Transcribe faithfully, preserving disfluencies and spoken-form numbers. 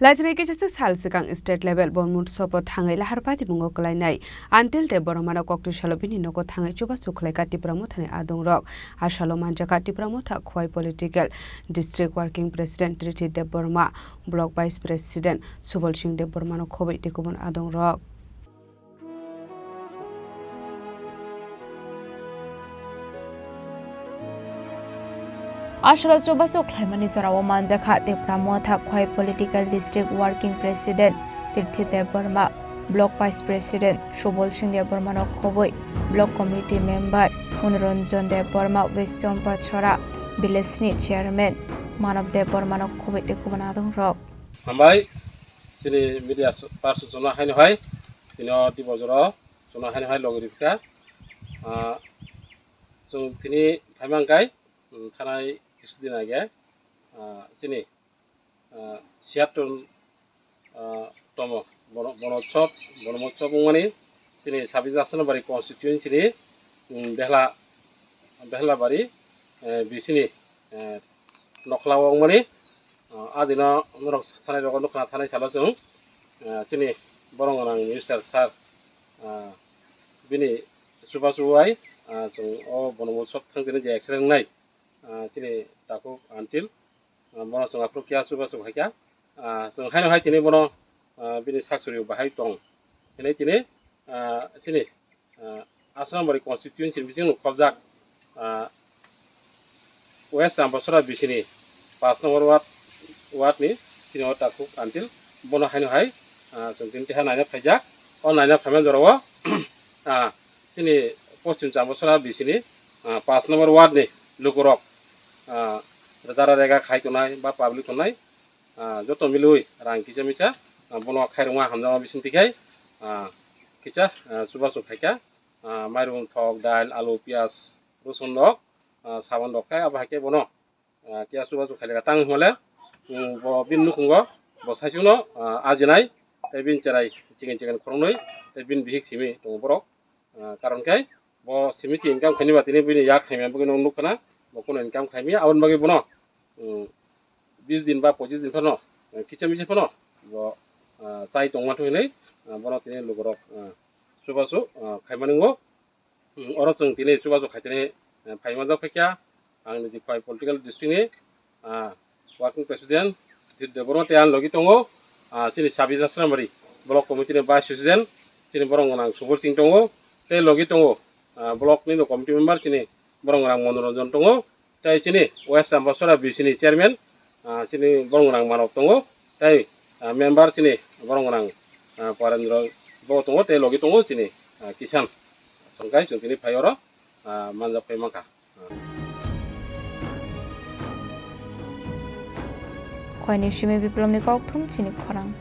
Laijini kisa se sal swkang state level Bonmutsobo thangwi Laharpati mungo kwlainai Antil Debbarmano kokti salo bini nogo thangwi chubachu khlaikha Tipra Mothani adongrok. A salo manjakha Tipra Motha Khowai Political District Working President Triti Debbarma, Block Vice President Subal Singh Debbarmano khobwi tei kubun adongrok. A salo chubachu khlaimani jorao manjakha Tipra Motha Khowai Political District Working President Tirthi Debbarma, Block Vice President Subal Singh Debbarmano khobwi Block Committee Member Monoranjan Debbarma, West Champachhara Village ni Chairman Manav Debbarmano khobwi tei kubun adongrok. Hambai, chini media person chwngno haino hai, tini o twi bojoro chwngno haino hai logi rikha. Ah, chwng tini phaimang kai, um, thanai kisudin age, ah, chini, ah, siyaton, ah, tomo, bono, bono chop, bono mo chop wngmani, chini sabis Asnabari constituency ni, um, behla, behla bari, eh, bisini, eh, nokhla o wngmani, ah, adino norok thanai rogo nukha thanai salo chwng, ah, chini borong gwnang minister sir, ah, bini chubachu wai, ah, chwng o bono mo chop thang tini je accident wngnai, ah, chini takhuk Antil, ah, bono chwng aphuru kiya chubachu khaikha, ah, chwng haino hai tini bono, ah, bini sak suri bahai tong hinwi tini, ah, chini, ah, Asnabari constituency ni bising khobjak, ah, West Ambasara bisini paanch number ward, ward ni chini o takhuk Antil bono haino hai, ah, chwng tini teha naina phaijak. O naina phaimani jorao, ah, chini Poschim Ambasara bisini, ah, paanch number ward ni lukurok, ah, jara rega khai tongnai ba public tongnai, ah, joto milwi rang kisa misa, ah, bono khairokma hamjakma bising twi khai, ah, kisa, ah, chubachu khaikha, ah, mairum, thok, dal, alu, piyaj, rosun rok, ah, sabon rok khai abo hai khe bono, ah, kiya chubachu khaileka tang hwnle, um, bo bini nukhungo bo saichungno, ah, ajinai tei bini cherai chiken chiken khoroknwi tei bini bihik simi tongo borok. Ah, karon khe bo simi se income khaini ba tini bini yak khaimani bagwi no nuk khna, bo kuno income khaimya aboni bagwi bono, um, bis din ba pochis din phano, eh, kicha misa phano bo, ah, chai tongma thwi hinwi, ah, bono tini lukurok, ah, chubachu, ah, khaimani wngo. Um, oro chwng tini chubachu khai tini, eh, phaima jak phaikha ang ni Khowai political district ni, ah, working president Sudhir Debbarma tei ang logi tongo, ah, chini Sabis Asnamari block committee ni vice president chini borong gwnang Subal Singh tongo, tei logi tongo, ah, block ni no committee member chini borong gwnang Monoranjan tongo, tei chini West Ambasara B C ni chairman, ah, chini borong gwnang Manav tongo, tei, ah, member chini borong gwnang, ah, Parendra bo tongo, tei logi tongo chini, ah, Kisan. Songkai chwng tini phai oro, ah, manjak phai mankha. Khowai ni simi Biplomni kokthum chini khorang.